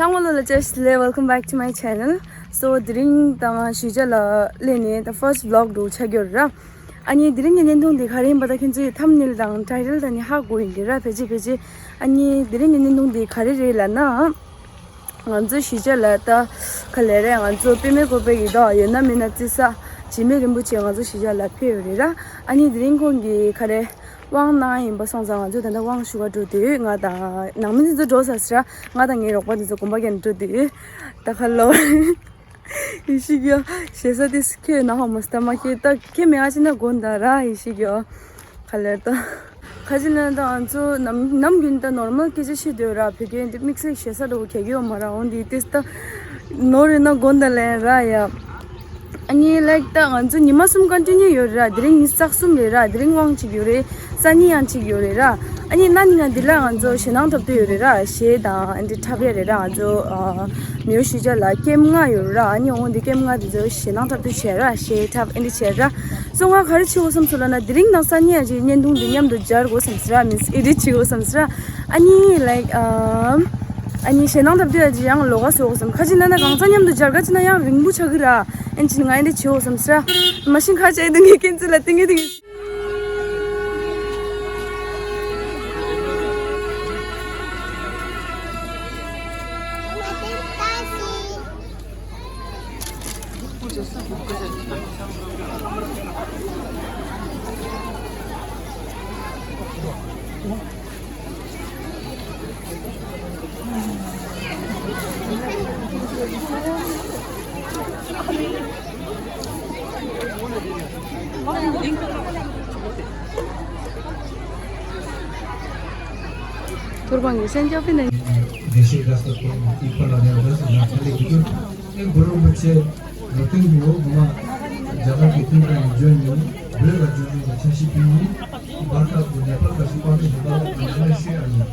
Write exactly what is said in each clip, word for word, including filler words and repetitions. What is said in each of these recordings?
ཚང་མ་ལོ་ལ་བཅར་ཞིག་ལས། Welcome back to my channel. So དེ་རིང་ད་ང་གཞིས་ཆགས་ལ་སླེབས་ནས་ད་first vlog་འདྲ་ཆགས་ཀྱི་ཡོད་ར། ཨ་ནི་དེ་རིང་གི་བརྙན་ཐུང་འདི་ག་རེ་ཡིན་པ་ད་ཁྱེད་ཚོས་thumbnail་དང་title་དང་ནི་ཧ་གོ་ཡིན་གྱི་ར། ཕལ་ཆེར་ཕལ་ཆེར། ཨ་ནི་དེ་རིང་གི་བརྙན་ཐུང་འདི་ག་རེ་རེད་ལབ་ན། ང་ཚོ་གཞིས་ཆགས་ལ་ད་ག་ལེ་རེད། ང་ཚོ་པད་མའི་བཀོད་པའི་ཡི་དྭགས་ཡོད་ན་མེད་ན་བརྩི་ས་འཇིགས་མེད་རིན་པོ་ཆེ་ང་ཚོ་གཞིས་ཆགས་ལ་ཕེབས་ཡོད་རེད་ར། ཨ་ནི་དེ་རིང་ཁོང་གིས་ག་རེ་དབང་གནང་ཡིན་པ་སོང་ཙང་ང་ཚོ་ད་ལྟ་དབང་ཞུ་ག་འགྲོ་དུས། ང་དང་ནང་མི་འདི་ཚོ་འགྲོ་ཚར་ཟེར་ར། ང་དང་ངའི་རོགས་པ་འདི་ཚོ་དགོན་པ་རྒྱག་ནས་འགྲོ་དུས། ད་ག་ལོ། ཡེ་ཤེས་ཀྱི་ཞེ་ས་དེ་ཁྱོད་ན་ཧོ་མ་སྟ་མ་ཁྱེད་ད་ཁྱེད་མེད་ཨ་ཅི་ན་དགོན་ད་ར་ཡེ་ཤེས་ཀྱི། ག་ལེར་ད། ཁ་ཅིག་ལ་ད་ང་ཚོ་ནམ་ནམ་རྒྱུན་ད་normal་སྐད་ཆ་བཤད་སྡོད་ར། བོད་སྐད་འདི་དམིགས་བསལ་ཞེ་ས་འདྲ་བོ་ག་གི་ཡོད་མ་ར། འོན་ཏེ་དེ་ད་ནོར་ཡོད་ན་དགོན་ད་ལེན་ར་ཡ། ཨ་ནི་like་ད་ང་ཚོ་ཉི་མ་གསུམ་continue་ཡོད་ར། དེ་རིང་ཉི་ཤུ་རྩ་གསུམ་རེད་ར། དེ་རིང་དབང་གཅིག་ཡོད་རེད། སང་ཉིན་ཡང་གཅིག་ཡོད་རེད་ར། ཨ་ནི་གནའ་ནི་ང་འདི་ལ་ང་ཚོ་ཞེད་སྣང་འཁྲབ་སྟོན་ཡོད་རེད་ར། གཞས་དང་ཨ་འདི་འཁྲབ་ཡ་རེད་ར། ང་ཚོ་ཨ་མིའུ་གཞིས་ཆགས་ལ་ཀེམ་ལྔ་ཡོད་རེད་ར། ཨ་ནི་འོང་འདི་ཀེམ་ལྔ་འདི་ཚོ་ཞེད་སྣང་འཁྲབ་སྟོན་བྱས་ར། གཞས་འཁྲབ་ཨ་འདི་བྱས་ར། སོ་ང་ག་རེ་བྱེད་དགོས་བསམ་སོང་ལབ་ན། དེ་རིང་དང་སང་ཉིན་ཡང་ཅིག་བརྙན་ཐུང་འདི་མཉམ་དུ་སྦྱར་དགོས་བསམ་སི་ར། means edit་བྱེད་དགོས་བསམ་སི་ར། ཨ་ནི་like ཨམ་ཨ་ནི་ཞེད་སྣང་འཁྲབ་སྟོན་ཡ་ཅིག་ཡང་ལོགས་ཀ་བཟོ་དགོས་བསམ། ཁ་ཅིག་ན་ན་གང་ཚ་མཉམ་དུ་སྦྱར་ག་ཅིག་ན་ཡང་རིང་པོ་ཆགས་ཀྱི་ར། ཨན་ཅིག་ང་ཨ་འདི་བྱེད་དགོས་བསམ་སི་ར། མ་གཞི་ཁ་ཅིག་དུང་གི་ཁྱེད་ཚོ་ལ་ཏིང་ངེ་ཏིང་། ཐུར་བང་གི་སེན་ཅོ་པི་ནི། དགེ་བཤེས་བཀྲ་ཤིས་དང་ཨི་ཕ་ལ་ནས་བཀྲ་ཤིས་ལ་ཕན་ལེགས་ཀྱི་ཨེ་གུ་རུ་རིན་པོ་ཆེ་ལོ་ཏིང་གི་འོག་གོང་མ་རྒྱ་གར་གྱི་ཏིང་འཛིན་གྱི་འཇོན་ནུས་བོད་ལ་འཇོན་ནུས་ལ་ཆ་ཤས་ཕུལ་ནས་བར་སྐབས་ཀྱི་ནེ་པཱལ་ག་ཤི་པ་ཏི་ཧི་པ་ལ་ནང་ལ་ཤི་ཨ་ནི།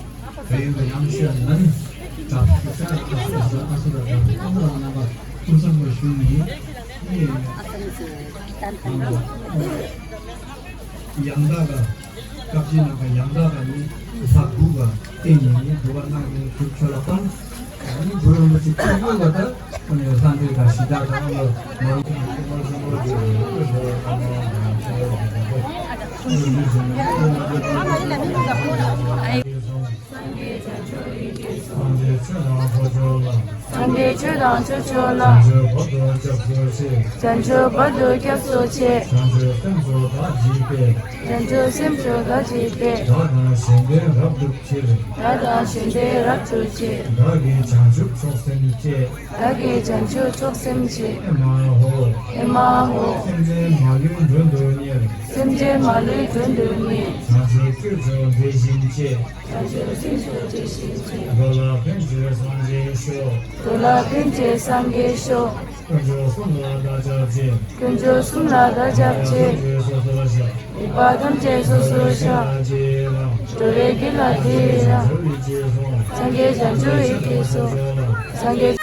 བལ་ཡུལ་དུ་ཡང་ཤོད་ན་ནི། དྲག་པོའི་ས་ལ་ཁ་སོ་ཟ་ཁ་སོ་ལ་དྲག་པོའི་ཁ་སོ་ལ་རྣམ་པ་ཀུན་བཟང་ལ་ཞུ་ནི། ནི། ཡང་དག་ལ། སྐབས་ཀྱི་ནང་གི་ཡང་དག་ལ་ནི། ས་དགུ་ག་བརྟེན་ནས་ནི་འདུལ་བ་གནང་གི་གྲུབ་ཆོས་ལ་སྤང་། ནི་གུ་རུ་རིན་པོ་ཆེ་སྐུ་ཡོད་ལ་ད། ཁོ་ནི་ལྷ་འདྲེ་དང་གཞི་བདག་དང་ཨ་ལོ་མ་རུ་ཁོ་ནི་ཁོ་ནི་ཁོ་ནི་ཁོ་ནི། སངས་རྒྱས་ཆོས་དང་ཐོས་ཆོས་ལ། སངས་རྒྱས་ཆོས་དང་ཐོས་ཆོས་ལ། བྱང་ཆུབ་བར་དུ་སྐྱབས་སུ་མཆི། བྱང་ཆུབ་བར་དུ་སྐྱབས་སུ་མཆི། བྱང་ཆུབ་སེམས་སུ་བདག་འཇིགས་པས། བྱང་ཆུབ་སེམས་སུ་བདག་འཇིགས་པས། བདག་དང་གཞན་ཕན་རབ་ཏུ་ཕྱིར། བདག་དང་གཞན་ཕན་རབ་ཏུ་ཕྱིར། བདག་གིས་བྱང་ཆུབ་མཆོག་སེམས་བསྐྱེད། བདག་གིས་བྱང་ཆུབ་མཆོག་སེམས་བསྐྱེད། ཨེ་མ་ཧོ། ཨེ་མ་ཧོ། སེམས་ཅན་མ་ལུས་མགྲོན་དུ་གཉེར། སེམས་ཅན་མ་ལུས་མགྲོན་དུ་གཉེར། བྱང་ཆུབ་སྤྱོད་མཆོག་དེ་བཞིན་གཤེགས། བྱང་ཆུབ་སྤྱོད་མཆོག་དེ་བཞིན་གཤེགས། འགྲོ་ལ་ཕན་ཕྱིར་སངས་རྒྱས་ཤོག། འགྲོ་ལ་ཕན་ཕྱིར་སངས་རྒྱས་ཤོག། དཀོན་མཆོག་གསུམ་ལ་བདག་ཕྱག་འཚལ། དཀོན་མཆོག་གསུམ་ལ་བདག་ཕྱག་འཚལ། སྡིག་པ་ཐམས་ཅད་སོ་སོར་བཤགས། འགྲོ་བའི་དགེ་ལ་བདེ་བའི་རང་། སངས་རྒྱས་བྱང་ཆུབ་ཡེ་ཤེས་སོགས། སངས་རྒྱས།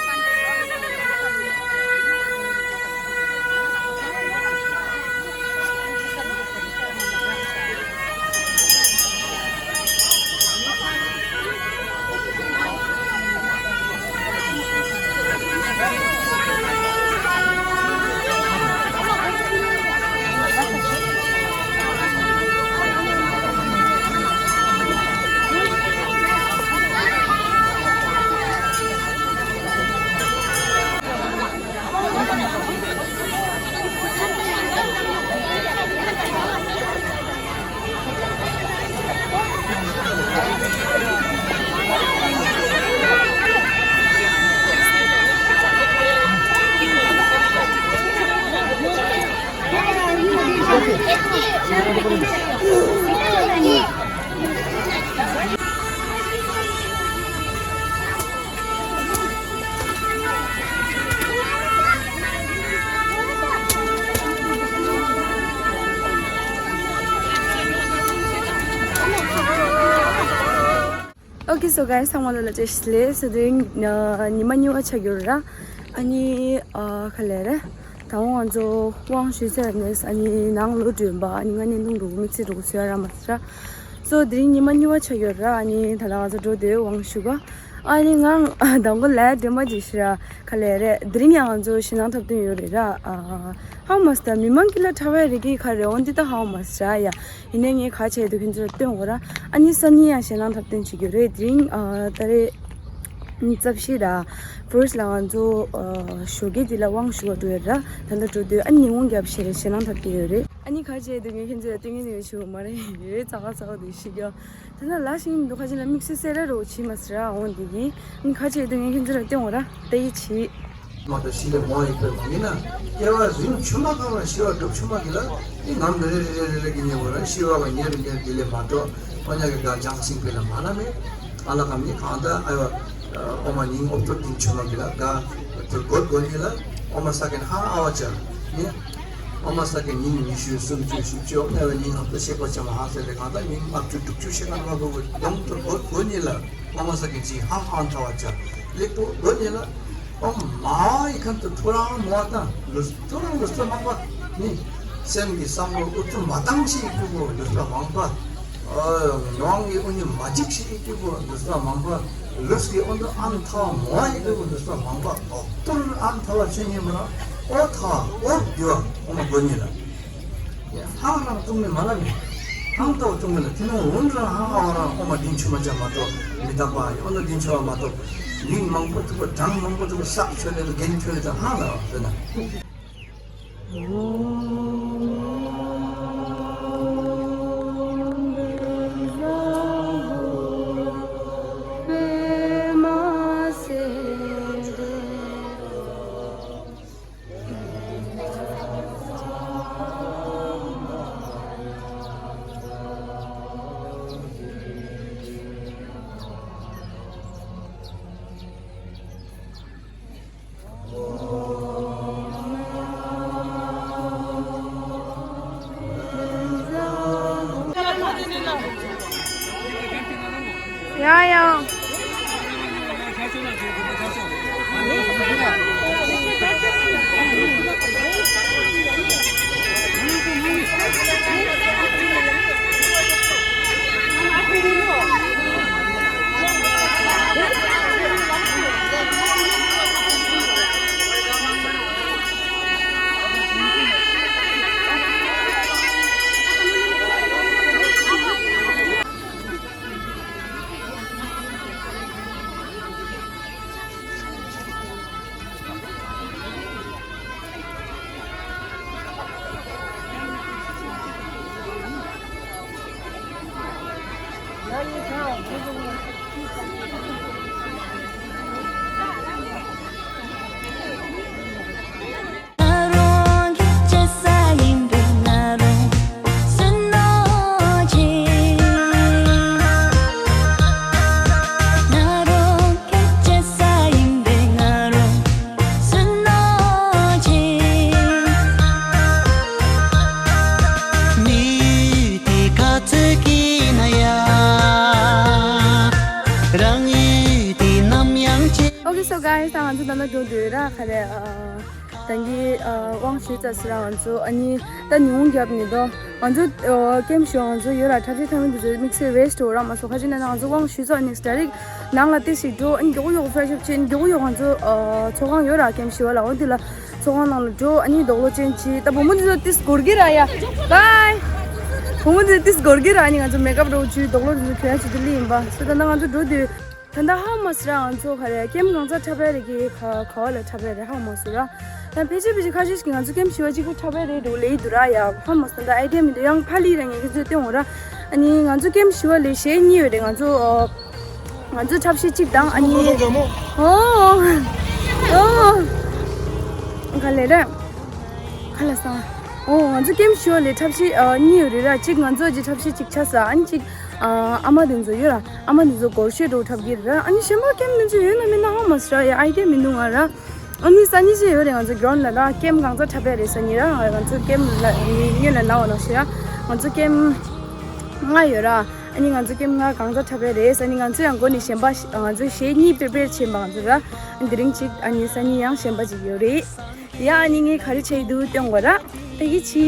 Okay, so guys, ཚང་མ་ལ་བཀྲ་ཤིས་བདེ་ལེགས། སོ་དེ་རིང་ཉི་མ་གཉིས་པ་ཆགས་ཡོད་ར། ཨ་ནི་ཨ་ག་ལེ་རེད། ད་འོང་ང་ཚོ་དབང་ཞུས་ཚར་ནས་ཨ་ནི་ནང་ལོག་འགྲོ་ཡིན་པ། ཨ་ནི་ང་ནི་ནང་འགྲོ་དམིགས་བསལ་འགྲོ་དགོས་ཚོད་རག་མ་སོང་ར། སོ་དེ་རིང་ཉི་མ་གཉིས་པ་ཆགས་ཡོད་ར། ཨ་ནི་ད་ལྟ་ང་ཚོ་འགྲོ་དུས་དབང་ཞུ་ག་ཨ་ནི་ང་དང་པོ་ལས་དྲན་པ་ཅིག་ཤི་ར་ག་ལེ་རེད། དེ་རིང་ཡང་ང་ཚོ་ཞེད་སྣང་འཐབ་སྟོན་ཡོད་རེད་ར། ཨ་ཧ་མ་སི་ད་མི་མང་གི་ལ་ཁྲ་བའི་རིགས་ཀྱི་ཁ་རེད། འོན་ཏེ་ད་ཧ་མ་སི་ར་ཡ། ཡིན་ནའི་ངས་ག་བྱས་འདུག་ཁྱེད་ཚོར་སྟོན་འོ་ར། ཨ་ནི་སང་ཉིན་ཡང་ཞེད་སྣང་འཐབ་སྟོན་བྱེད་རྒྱུ་རེད། དེ་རིང་ཨ་ད་རེས་རྩ་བཞི་ར། ཕར་སི་ལ་ང་ཚོ་ཨ་ཞོགས་ཀས་དེ་ལ་དབང་ཞུ་བ་འགྲོ་ཡོད་ར། ད་ལྟ་འགྲོ་དུས་ཨ་ནི་ཉི་ཧོང་རྒྱབ་ཞེ་རེ་ཞེད་སྣང་འཐབ་ཀྱི་ཡོད་རེད། ཨ་ནི་ག་བྱས་འདུག་ངས་ཁྱེད་ཚོར་སྟོན་གྱི་འདུག་ཞུ་མ་རེད། རེད་ཙག་ཙག་འདུག་ཤི་རྒྱུ། ད་ལྟ་ལ་ཞིག་འདུག་ཁ་ཅིག་ལ་དམིགས་བསལ་གསལ་ར་རོ་བྱེད་མ་སི་ར་འོང་འདི་གི། ཨ་ནི་ག་བྱས་འདུག་ངས་ཁྱེད་ཚོར་སྟོན་འོ་ར། ད་ཡིད་ཆེས། མ་གཏོགས་ཤི་ལས་མང་ཡིན་པས་མ་ཡིན་ན། སྐྱེ་བ་རིང་ཆུ་མ་གང་ལ་ཤི་བ་སྒྲུབ་ཆུ་མ་གི་ལ། ནི་ངམ་རེ་རེ་རེ་རེ་རེ་གི་ཉེ་བོ་ར་ཤི་བ་བ་ཉེ་རུ་ཉེ་དེ་ལས་མ་གཏོགས། ཨོ་ཉ་གི་དགའ་ལྗང་སིང་པེ་ལ་མ་ན་མེད། ཨ་ལ་ཁམ་ནི་གང་ལྟར་ཨ་ཡོ། ཨོ་མ་ཉིང་ཨོབ་ཏོ་ཏིང་ཆུ་མ་གི་ལ་དགའ། དུར་གོད་གོ་ཉེ་ལ། ཨོ་མ་ས་ཀེན་ཧ་ཨ་བ་ཅ། ནི། ཨོ་མ་ས་ཀེན་ཉིང་ཉི་ཤུ་སུམ་ཅུ་བཞི་བཅུ་ཨོ་ཉ་བ་ཉིང་ཨབ་ཏོ་ཤེ་པ་ཅ་མ་ཧ་སེ་ལེ་གང་ལྟར་ཉིང་ཨབ་ཅུ་དྲུག་ཅུ་ཤེ་ཁན་མ་གོ་གོ་ཡོང་དུར་གོད་གོ་ཉེ་ལ། ཨོ་མ་ས་ཀེན་ཅི་ཧ་ཧ་ཨན་ཐ་བ་ཅ། ལེགས་པོ་གོ་ཉེ་ལ། ཨོ་མ་ཡི་ཁམས་དུ་ཐོ་རངས་མོ་བ་དང་ལུས་ཐོ་རངས་ལུས་ཐོ་མང་པ་ནི། སེམས་ཀྱི་བསམ་བློ་ཨུ་ཚུགས་མ་བཏང་ཞིག་ཨི་ཀུ་གོ་ལུས་ཐོ་མང་པ། ཨོ་ནོང་གི་ཨུ་ཉི་མ་འཇིགས་ཤིག་ཨི་ཀུ་གོ་ལུས་ཐོ་མང་པ། ལུས་ཀྱི་ཨུ་ཚུགས་ཨན་ཐ་བ་མོ་བ་ཨི་ཀུ་གོ་ལུས་ཐོ་མང་པ། ཨོ་ཐུར་ཨན་ཐ་བ་ཆོས་ཉིད་མ་ར། ཨོ་ཐ་བ་ཨོ་རྒྱུ་བ་ཨོ་མ་གོ་ཉེ་ལ། ཧང་རང་བཙུགས་མེད་མ་ལ་མེད། ཧང་ཏོ་བཙུགས་མེད་ལ་ཐི་ནོ་འུན་རང་ཧང་ཨ་རང་ཨོ་མ་དྲིན་ཆུ་མ་ཅ་མ་གཏོགས་མི་རྟག་པ་ཡི་ཨོ་ནོ་དྲིན་ཆུ་བ་མ་གཏོགས། ལིང་མང་པོ་ཐུག་པ་གྲངས་མང་པོ་ཐུག་པ་བསགས་ཆོད་ལེ་ལ་རྒན་ཆོད་ལེ་ད་ཧང་ལ་བ་ཟེར་ན། ཡང་ཡང་། So guys, ད་ང་ཚོ་ད་ལྟ་འགྲོ་འདོད་ར་ཁ་རེ། ཨ། ད་གི་ཨ་དབང་ཞུས་ཚར་སོང་ར། ང་ཚོ་ཨ་ནི་ད་ཉུང་རྒྱབ་ནི་དོ། ང་ཚོ་ཨ་ཀེམ་ཞུ་ང་ཚོ་ཡོད་ར། འཁྲབ་ཆས་འཁྲབ་མི་འདི་ཚོ་དམིགས་བསལ་ཝེ་སི་ཊི་འོ་ར་མ་སོ། ཁ་ཅིག་ན་ང་ཚོ་དབང་ཞུས་ཚར་ནེག་སི་ཌའི་རེག་ནང་ལ་ཏེ་ཞིག་འགྲོ། ཨ་ནི་མགྱོགས་མགྱོགས་ཕེ་ཤོབ་ཅན་མགྱོགས་མགྱོགས་ང་ཚོ་ཨ་ཚོགས་ཁང་ཡོད་ར། ཀེམ་ཞུ་བ་ལ་འོ་འདི་ལ་ཚོགས་ཁང་ནང་ལ་འགྲོ། ཨ་ནི་རྡོག་ལོ་ཅན་ཅི། ད་བུ་མོ་འདི་ཚོ་ཏིས་སྒོར་གི་ར་ཡ། བཱའི། བུ་མོ་འདི་ཚོ་ཏིས་སྒོར་གི་ར། ཨ་ནི་ང་ཚོ་མེག་ཨབ་རོ་ཅུ་རྡོག་ལོ་འདི་ཚོ་གྱོན་ཡ་ཅི་འདི་ལི་ཡིན་པ། སོ་ད་ད་ང་ཚོ་འགྲོ་དུས། ད་ལྟ་ཧ་མ་སི་ར་ང་ཚོ་ག་རེ་ཀེམ་གང་ས་འཁྲབ་ཡ་རེད། གི་ག་ག་བ་ལ་འཁྲབ་ཡ་རེད་ཧ་མ་སི་ར། ཡང་ཕལ་ཆེར་ཕལ་ཆེར་ཁ་ཤས་ཤིག་ང་ཚོ་ཀེམ་ཞུ་བ་གཅིག་པུ་འཁྲབ་ཡ་རེད་འགྲོ་ལེ་ཡི་འདུག་ར། ཡ་ཧ་མ་སི། ད་ལྟ་ཨའི་ཌི་ཡ་མི་འདུག་ཡང་ཕ་ལི་ར་ངས་ཁྱེད་ཚོ་སྟོན་འོ་ར། ཨ་ནི་ང་ཚོ་ཀེམ་ཞུ་བ་ལེ་གཞས་གཉིས་ཡོད་རེད། ང་ཚོ་ཨོ། ང་ཚོ་འཁྲབ་གཞས་གཅིག་དང་ཨ་ནི་ཨོ་ཨོ་ག་ལེ་ར། ཁ་ལ་སང་། ཨོ་ང་ཚོ་ཀེམ་ཞུ་བ་ལེ་འཁྲབ་གཞས་ཨ་གཉིས་ཡོད་རེད་ར། གཅིག་ང་ཚོ་གི་འཁྲབ་གཞས་གཅིག་ཆགས་སོང་། ཨ་ནི་གཅིག་ཨ་ཨ་མ་དེ་ཚོ་ཡོད་ར། ཨ་མ་དེ་ཚོ་སྒོར་གཞས་འགྲོ་འཁྲབ་གི་རེད་ར། ཨ་ནི་གཞན་པ་ཀེམ་དེ་ཚོ་ཡོད་ན་མེད་ན་ཧ་མ་སི་ར། ཡ་ཨའི་ཌི་ཡ་མི་འདུག་ང་ར། ཨ་ནི་སང་ཉིན་ཅིག་ཡོད་རེད། ང་ཚོ་གྲོན་ལ་ར་ཀེམ་གང་ས་འཁྲབ་ཡ་རེད་སང་ཉིན་ར། ང་ཚོ་ཀེམ་ལ་ཉིན་ལ་ལངས་པ་ནང་བཞིན་ར། ང་ཚོ་ཀེམ་ལྔ་ཡོད་ར། ཨ་ནི་ང་ཚོ་ཀེམ་ལྔ་གང་ས་འཁྲབ་ཡ་རེད། སང་ཉིན་ང་ཚོ་ཡང་འགོ་ནས་གཞན་པ་ང་ཚོ་གཞས་གཉིས་པི་རི་པེར་བྱས་པ་ང་ཚོ་ར། དེ་རིང་ཅིག་ཨ་ནི་སང་ཉིན་ཡང་གཞན་པ་ཅིག་ཡོད་རེད། ཡ་ཨ་ནི་ངས་ག་རེ་བྱས་འདུག་སྟོན་དགོས་ར། ད་གི་ཆི།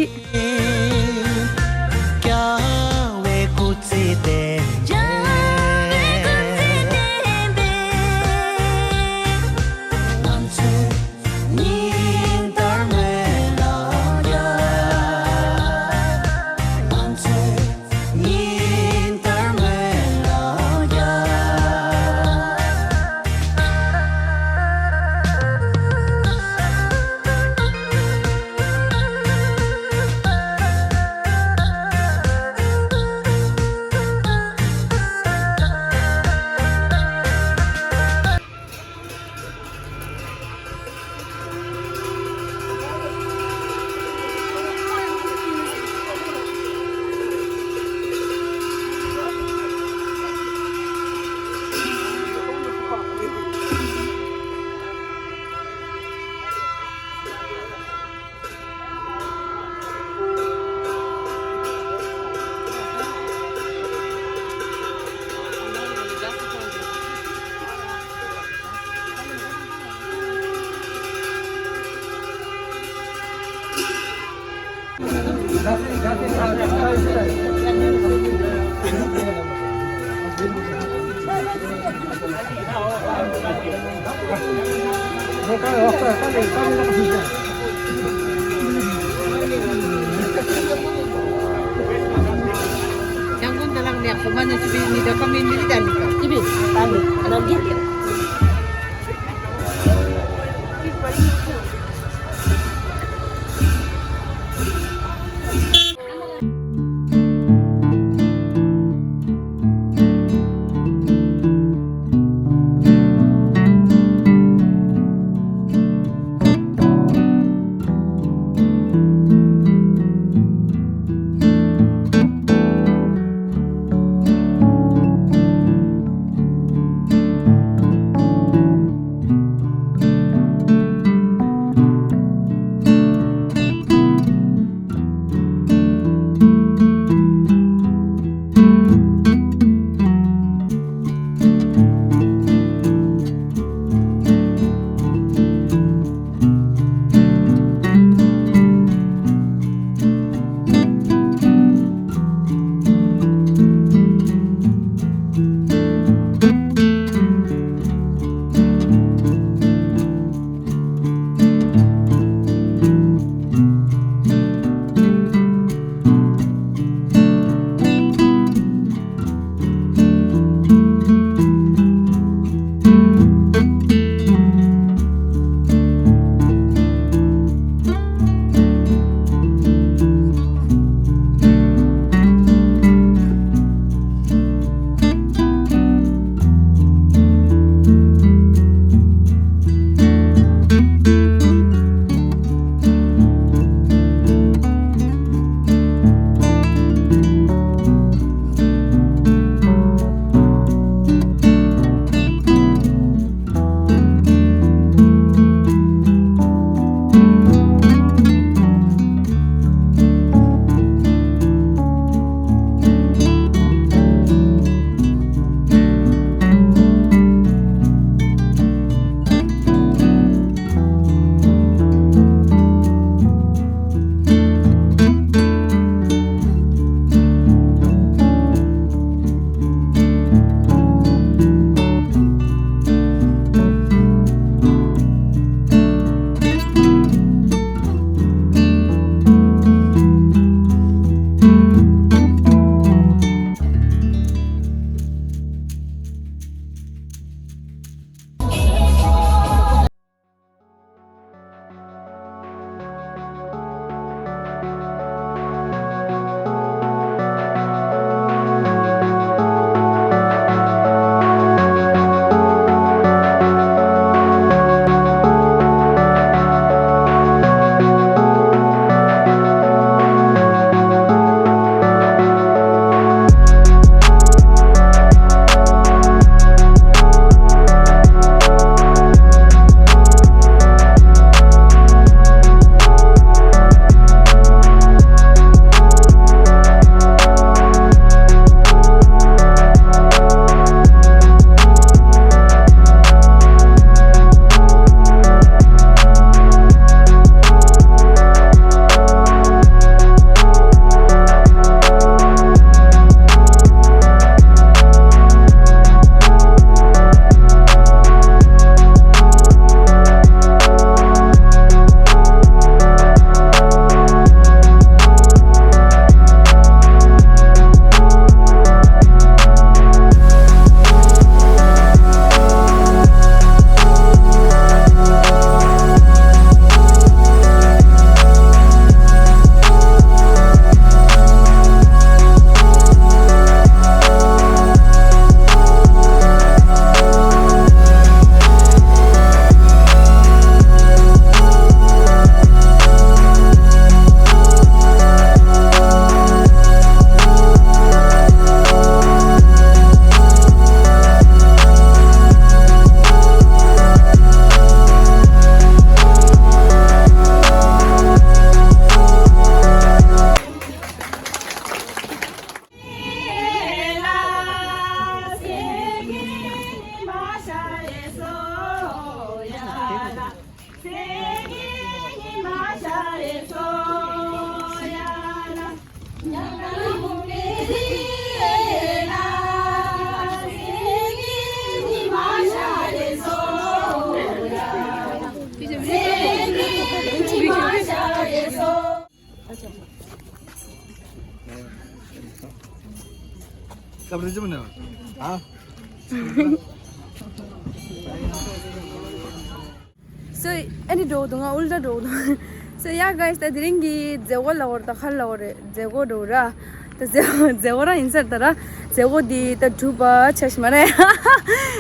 So, ཨ་ནི་འགྲོ་འདུག་ང་ཨུལ་ཏྲ་འགྲོ་འདུག So, yeah, guys, ད་དེ་རིང་གི་མཛད་སྒོ་ལབ་དགོས་རེད། ད་ག་རེ་ལབ་དགོས་རེད། མཛད་སྒོ་འགྲོ་ར། ད་མཛད་སྒོ་མཛད་སྒོ་རང་ཡིན་ས་རེད། ད་ར་མཛད་སྒོ་འདི་ད་གྲུབ་པ་ཆགས་ཤི་མ་རེད། ད་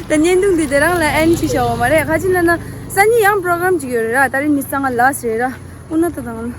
བརྙན་ཐུང་འདི་དེ་རང་ལ་ཨེན་ཆི་བྱ་བ་མ་རེད། ག་ཅི་ལབ་ན་སང་ཉིན་ཡང་པོ་རོ་གྷ་རམ་ཅིག་ཡོད་རེད་ར། ད་རིང་ཉི་ཤུ་རྩ་ལྔ་ལ་སི་རེད་ར། ཨུ་ན་ད་དང་།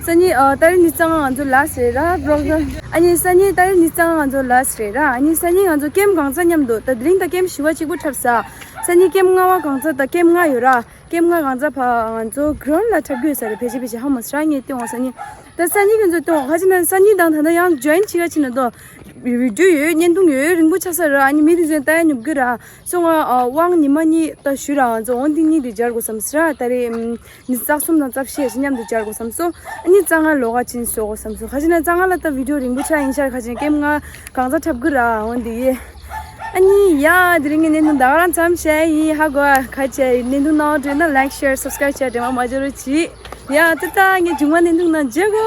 སང་ཉིན་ཨ་ད་རིང་ཉི་ཤུ་རྩ་ལྔ་ང་ཚོ་ལ་སི་རེད་ར་པོ་རོ་གྷ་རམ། ཨ་ནི་སང་ཉིན་ད་རིང་ཉི་ཤུ་རྩ་ལྔ་ང་ཚོ་ལ་སི་རེད་ར། ཨ་ནི་སང་ཉིན་ང་ཚོ་ཀེམ་གང་ཚ་མཉམ་དུ། ད་དེ་རིང་ད་ཀེམ་བཞི་པ་གཅིག་པུ་འཁྲབ་ས། སང་ཉིན་ཀེམ་ལྔ་པ་གང་ཚ། ད་ཀེམ་ལྔ་ཡོད་ར། ཀེམ་ལྔ་གང་ཚ་ཕ་ང་ཚོ་གྷི་རོན་ལ་འཁྲབ་རྒྱུ་ཡོད་ས་རེད། ཕལ་ཆེར་ཕལ་ཆེར་ཧ་མ་སི་ར་ངས་སྟོན་འོང་སང་ཉིན། ད་སང་ཉིན་ཁྱོད་ཚོ་སྟོན་འོང་། ག་ཅི་ན་སང་ཉིན་དང་ད་ལྟ་ཡང་ཇོ་ཡིན་བྱེད་ག་ཕྱིན་ན་དོ། བི་ཌིའོ་ཡོད། བརྙན་ཐུང་ཡོད། རིང་པོ་ཆགས་ས་ར། ཨ་ནི་མི་དེ་ཚོ་ལྟ་ཡ་ནུབ་གི་ར། སོ་ང་ཨ་དབང་ཉི་མ་གཉིས་ད་ཞུ་ར། ང་ཚོ་འོ་འདི་གཉིས་དེ་སྦྱར་དགོས་བསམ་སི་ར། ད་རེས་ཨམ་ཉི་ཤུ་རྩ་གསུམ་དང་རྩ་བཞི་ཞིག་མཉམ་དུ་སྦྱར་དགོས་བསམ་སོ། ཨ་ནི་རྩ་ལྔ་ལོགས་ཀ་ཕྱིན་ཤོག་དགོས་བསམ་སོ། ག་ཅི་ན་རྩ་ལྔ་ལ་ད་བི་ཌིའོ་རིང་པོ་ཆགས་ཡིན་ཤག་ག་ཅི་ན་ཀེམ་ལྔ་གང་ཚ་འཁྲབ་གི་ར་འོ་འདི་ཡེ། ཨ་ནི་ཡ་དེ་རིང་གི་བརྙན་ཐུང་ད་ག་རང་མཚམས་བཞག་ཡིན། ཧ་གོ་ཨ། ག་ཅི་བརྙན་ཐུང་ནང་འདྲེས་ན་ལའིཀ་ཤེར་སབ་སི་ཀ་རའིབ་བྱས་དྲན་པ་མ་བརྗེད་རོགས་གྱིས། ཡ་ཏི་ཏ་ངས་མཇུག་མ་བརྙན་ཐུང་ནང་མཇལ་གོ